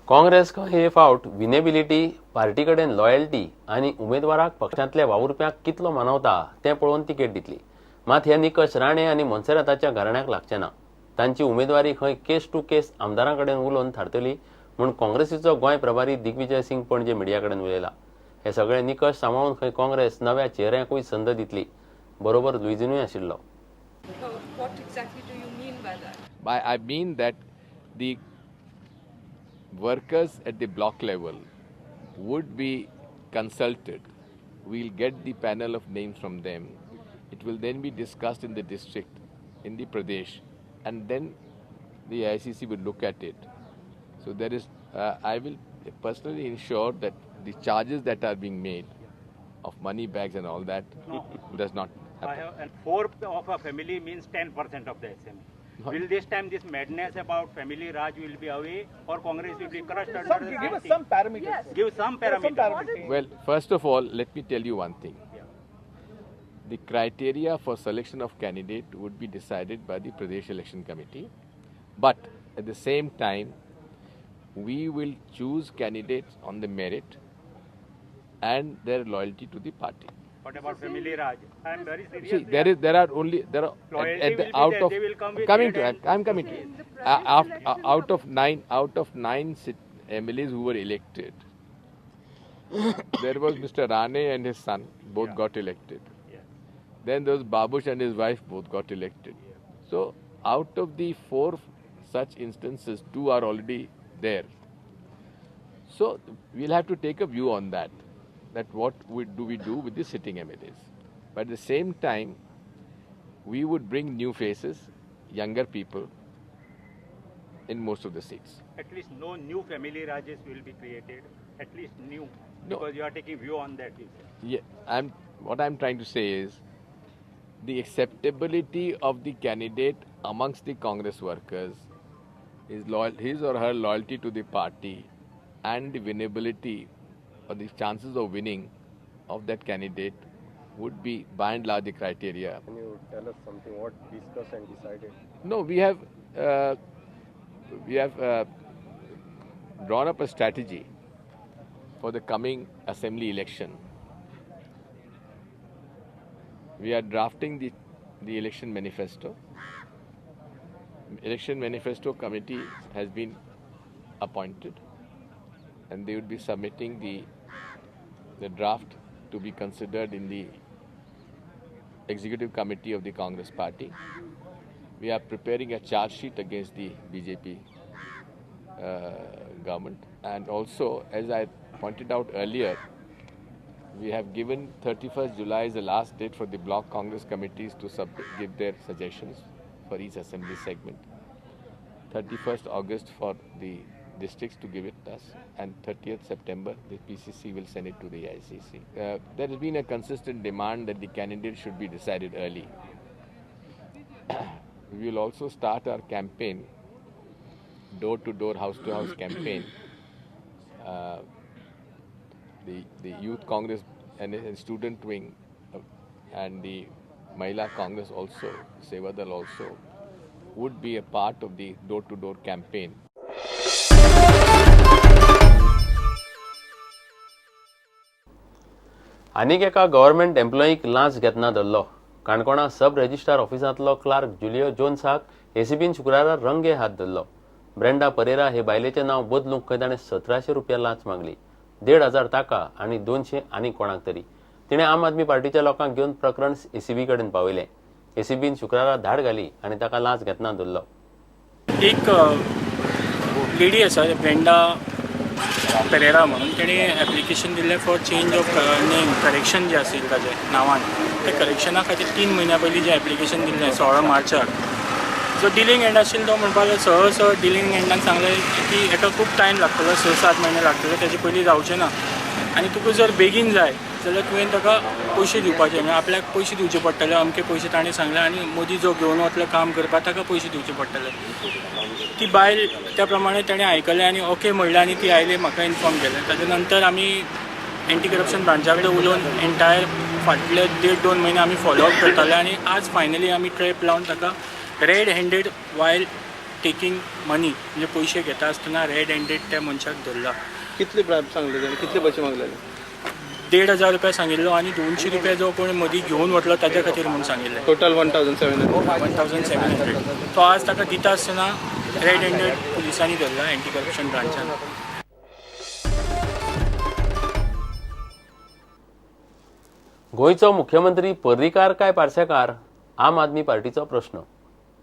काँग्रेस खंय हे फावट विनेबिलिटी, पार्टी कडेन लॉयल्टी आनी उमेदवाराक पक्षांतल्या वावुरप्यांक कितलो मानवता तें पळोवन तिकेट दितली. मात हे निकश राणे आनी मोन्सेराताच्या घराण्याक लागचे ना. तांची उमेदवारी खंय केस टू केस आमदारां कडेन उलोवन थारतली म्हूण काँग्रेसीचो गोंय प्रभारी दिग्विजय सिंग पणजे मिडिया कडेन उलयला. हे सगळे निकश सांबाळून खंय काँग्रेस नव्या चेहऱ्यांकूय संद दितली. बरोबर लुईझिनूय आशिल्लो. What exactly do you mean by that? I mean that the workers at the block level would be consulted. We'll get the panel of names from them. It will then be discussed in the district, in the Pradesh, and then the AICC will look at it. So there is, I will personally ensure that the charges that are being made of money bags and all that does not happen. I have, and 4 of a family means 10% of the assembly. Will this time this madness about family Raj will be away or Congress will be crushed under the Give us some parameters. Yes. Give some parameters. Well, first of all, let me tell you one thing. Yeah. The criteria for selection of candidate would be decided by the Pradesh Election Committee. But at the same time, we will choose candidates on the merit and their loyalty to the party. What about family Raj? I am very serious. See, there are out of nine MLAs who were elected, there was Mr. Rane and his son, both got elected. Yeah. Then there was Babush and his wife, both got elected. Yeah. So out of the 4 such instances, 2 are already there. So we'll have to take a view on that, that what do we do with the sitting MLAs. But at the same time, we would bring new faces, younger people in most of the seats. At least no new family Rajes will be created, at least new, no. Because you are taking view on that. You say. Yeah, what I'm trying to say is the acceptability of the candidate amongst the Congress workers, his or her loyalty to the party and the winnability or the chances of winning of that candidate would be by and large the criteria. Can you tell us something, what discussed and decided? No, we have drawn up a strategy for the coming assembly election. We are drafting the election manifesto. Election manifesto committee has been appointed and they would be submitting the draft to be considered in the executive committee of the Congress party. We are preparing a charge sheet against the BJP government, and also, as I pointed out earlier, we have given 31st July as the last date for the block Congress committees to give their suggestions for each assembly segment, 31st August for the districts to give it us, and 30th September the PCC will send it to the AICC. There has been a consistent demand that the candidate should be decided early. We will also start our campaign, door-to-door, house-to-house campaign. The Youth Congress and student wing and the Mahila Congress also, Seva Dal also, would be a part of the door-to-door campaign. आनीक एका government एम्प्लॉईक लांच घेतना धरलो. काणकोणा सब registrar ऑफिसांतलो clerk Julio जोन्साक एसीबीन शुक्रारा रंगे हात धरलो. Brenda Pereira हे बायलेचें नांव बदलूंक खंय ताणें 1700 रुपया लांच मागली. 1500 ताका आनी 200 आनी कोणाक तरी. तिणें आम आदमी पार्टीच्या लोकांक घेवन प्रकरण एसीबी कडेन पावयलें. एसीबीन शुक्रारा धाड घाली आनी ताका लांच घेतना धरलो. एक लेडी आसा ब्रेंडा पेरेरा म्हणून, तेणें एप्लिकेशन दिल्लें for change of name, correction जें आशिल्लें ताजें नांवान, ते करेक्शना खातीर 3 म्हयन्या पयलीं जें एप्लिकेशन दिल्लें 16 मार्चाक, जो डिलींग एंड आशिल्लो तो म्हणपाक लागलो सहज सहज डिलींग एंडान सांगलें की हेका खूब टायम लागतलो, 6-7 म्हयने लागतले, तेजे पयलीं जावचें ना आनी तुका जर बेगीन जाय जाल्यार तुवें ताका पयशे दिवपाचे, म्हळ्यार आपल्याक पयशे दिवचे पडटले, अमके पयशे ताणें सांगले आनी मोदी जो घेवन वतलो काम करपाक ताका पयशे दिवचे पडटले. ती बायल त्या प्रमाणे ताणें आयकलें आनी ओके म्हणलें आनी ती आयली म्हाका इन्फॉर्म केलें. ताजे नंतर आमी एंटी करप्शन ब्रांचा कडेन उलोवन एंटायर फाटले 1.5-2 म्हयने आमी फॉलोअप करताले आनी आज फायनली आमी ट्रॅप लावन ताका रेड हँडेड वायल टेकिंग मनी म्हणजे पयशे घेता आसतना रेड हँडेड त्या मनशाक धरला. कितले ब्रायब सांगले ताणें, कितले पयशे मागलेले? 1500 रुपया सांगिल्लो आनी 200 रुपया जो कोण मदीं घेवन वतलो ताच्या खातीर म्हूण सांगिल्लें. टोटल 1700. 1700. तो आज ताका दिता आसतना रेड हँडेड पुलिसांनी धरला एंटी करप्शन ब्रांचान. गोंयचो मुख्यमंत्री पर्रीकार काय पार्सेकार, आम आदमी पार्टीचो प्रश्न.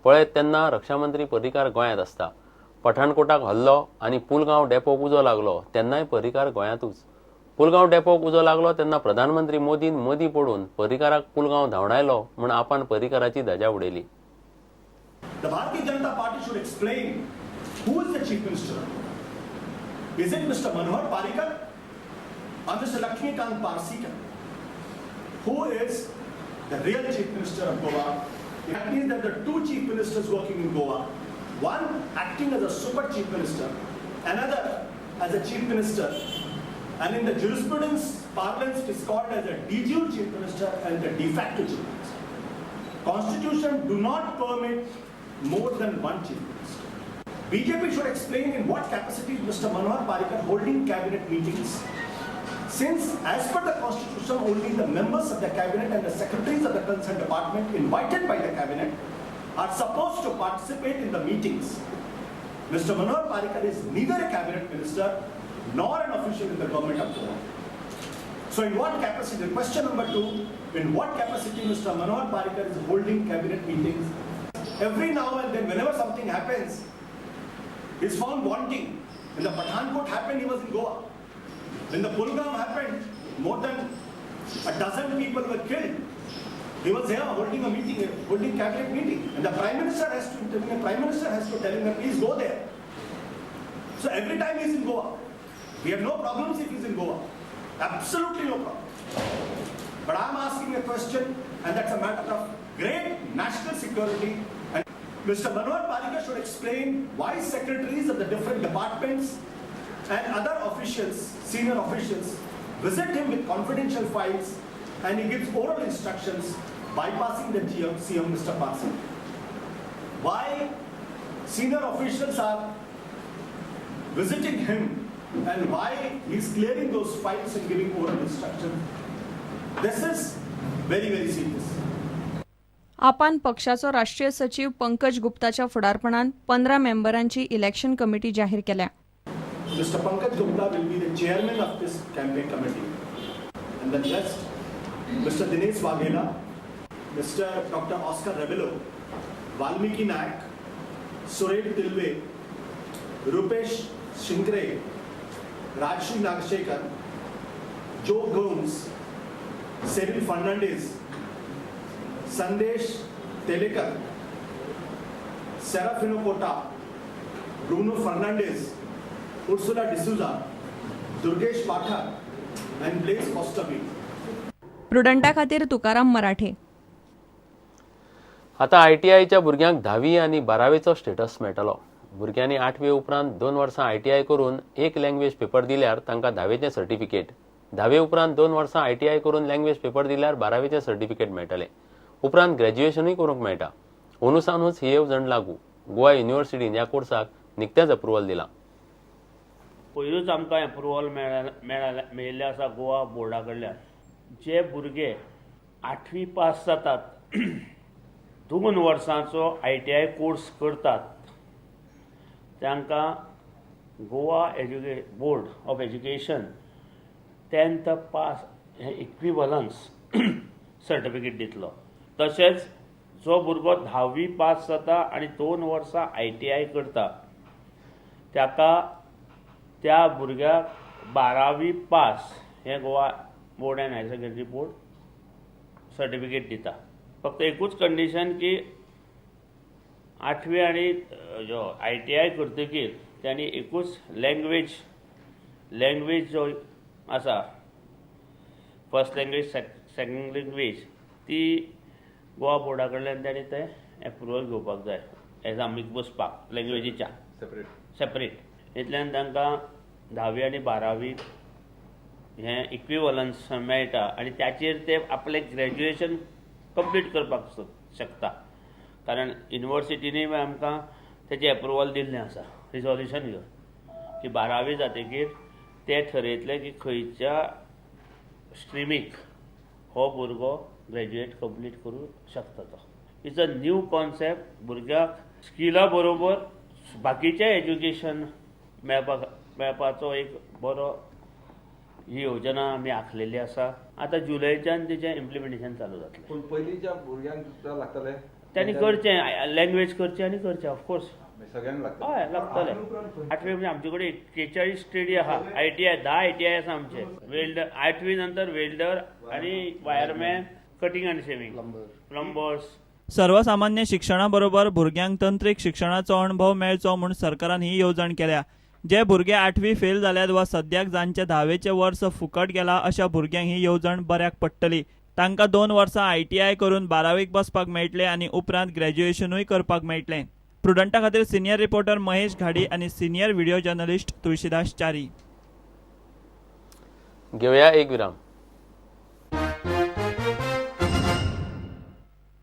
पळयत तेन्ना रक्षामंत्री पर्रीकार गोंयांत आसता. पठाणकोटाक हल्लो आनी पुलगांव डेपोक उजो लागलो तेन्नाय पर्रीकार गोंयांतूच. पुलगांव डेपोक उजो लागलो तेन्ना प्रधानमंत्री मोदीन मदीं पडून पर्रीकाराक पुलगांव धांवडायलो म्हूण आपान पर्रीकाराची धजा उडयली. The Bharatiya Janata Party should explain who is the Chief Minister. Is it Mr. Manohar Parrikar or Mr. Lakshmikant Parsekar? Who is the real Chief Minister of Goa? That means that the two Chief Ministers working in Goa, one acting as a super Chief Minister, another as a Chief Minister, and in the jurisprudence parlance it is called as a de jure Chief Minister and the de facto Chief Minister. Constitution do not permit more than one Chief Minister. BJP should explain in what capacity is Mr. Manohar Parrikar holding cabinet meetings, since as per the Constitution only the members of the cabinet and the secretaries of the concerned department invited by the cabinet are supposed to participate in the meetings. Mr. Manohar Parrikar is neither a cabinet minister nor an official in the government of Goa. So in what capacity, question number 2, in what capacity Mr. Manohar Parrikar is holding cabinet meetings? Every now and then, whenever something happens, he is found wanting. When the Pathankot happened, he was in Goa. When the Pulgaon happened, more than a dozen people were killed. He was here holding a meeting, holding cabinet meeting. And the Prime Minister has to intervene, the Prime Minister has to tell him that please go there. So every time he is in Goa. We have no problems if he is in Goa. Absolutely no problem. But I am asking a question, and that's a matter of great national security. And Mr. Manohar Parrikar should explain why secretaries of the different departments and other officials, senior officials, visit him with confidential files and he gives oral instructions bypassing the CM, Mr. Parsekar. Why senior officials are visiting him and why he is clearing those files and giving oral instructions. This is very, very serious. आपान पक्षाचो राष्ट्रीय सचिव पंकज गुप्ताच्या फुडारपणान 15 मेंबरांची election committee जाहीर केल्या. Mr. Pankaj Gupta will be the chairman of this campaign committee. And the rest, Mr. Dinesh Vaghela, Mr. Dr. Oscar Rebello, Valmiki Naik, Suresh Tilve, Rupesh Shinkre, Rajshri Nagshekar, Joe Gomes, Cyril Fernandez, Sandesh Telekar, Serafino Kota, Bruno Fernandez, Ursula D'Souza, Durgesh Pathak and Blaise Costabi. प्रुडंटा खातीर तुकाराम मराठे. आता आयटीआयच्या भुरग्यांक 10वी आनी 12वेचो status मेळटलो. भुरग्यांनी 8वी उपरांत 2 वर्सां ITI करून एक लँग्वेज पेपर दिल्यार तांकां 10वेचें सर्टिफिकेट, 10वे उपरांत 2 वर्सां आयटीआय करून लँग्वेज पेपर दिल्यार 12वेचें सर्टिफिकेट मेळटलें. उपरांत ग्रॅज्युएशनूय करूंक मेळटा. अंदूसावनूच ही येवजण लागू. गोवा युनिव्हर्सिटीन ह्या कोर्साक निकतेंच अप्रुवल दिलां. पयरूच आमकां एप्रुवल मेळिल्लें आसा गोवा बोर्डा कडल्यान. जे भुरगे 8वी पास जातात, 2 वर्सांचो ITI course करतात, तांकां Goa board of education 10th pass हें इक्विवलन्स सर्टिफिकेट दितलो. तशेंच जो भुरगो 10वी पास जाता आनी 2 वर्सां ITI करता ताका त्या भुरग्याक 12वी पास हें Goa board and higher secondary board certificate दिता. फक्त एकूच कंडिशन की 8वी आनी जो ITI करतकीर तांणी एकूच लँग्वेज जो आसा, फर्स्ट लँग्वेज सेकंड लँग्वेज, ती गोवा बोर्डा कडल्यान तांणी तें एप्रुवल घेवपाक जाय एज आमी बसपाक लँग्वेजीच्या सेपरेट. इतल्यान तांकां 10वी आनी 12वी हें इक्विवलन्स मेळटा आनी ताचेर ते आपलें ग्रॅज्युएशन कंप्लीट करपाक शकता. कारण युनिवर्सिटीनी आमकां तेजें एप्रुवल दिल्लें आसा, रिजोल्युशन घेवन की बारावी जातकीर ते ठरयतले की खंयच्या स्ट्रिमीक हो भुरगो ग्रॅज्युएट कंप्लीट करूं शकता. तो it's a new concept. भुरग्याक स्किला बरोबर बाकीचें एज्युकेशन मेळपाचो एक बरो ही योजना आमी आखलेली आसा. आतां जुलयच्यान तेजें इम्प्लिमेंटेशन चालू जातलें. पूण पयलींच्या भुरग्यांक सुद्दां लागतलें तांणी करचें, लँग्वेज करचें आनी करचें, ऑफकोर्स सगळ्यांक लागतलें. हय, लागतलें. आठवी म्हणजे आमचे कडेन 41 ट्रेडी आहा, आयटीआय 10 आयटीआय आसा आमचे. वेल्डर आठवी नंतर वेल्डर आनी वायरमॅन, कटींग आनी शेविंग, प्लंबर्स. सर्वसामान्य शिक्षणा बरोबर भुरग्यांक तंत्रीक शिक्षणाचो अणभव मेळचो म्हूण सरकारान ही येवजण केल्या. जे भुरगे आठवी फेल जाल्यात वा सद्याक जांचे धावेचे वर्स फुकट गेला अशा भुरग्यांक ही येवजण बऱ्याक पडटली. तांकां 2 वर्सां आयटीआय करून बारावेक बसपाक मेळटलें आनी उपरांत ग्रॅज्युएशनूय करपाक मेळटलें. प्रुडंटा खातीर सिनियर रिपोर्टर महेश घाडी आनी senior video journalist Tulsidas Chari. घेवया एक विराम.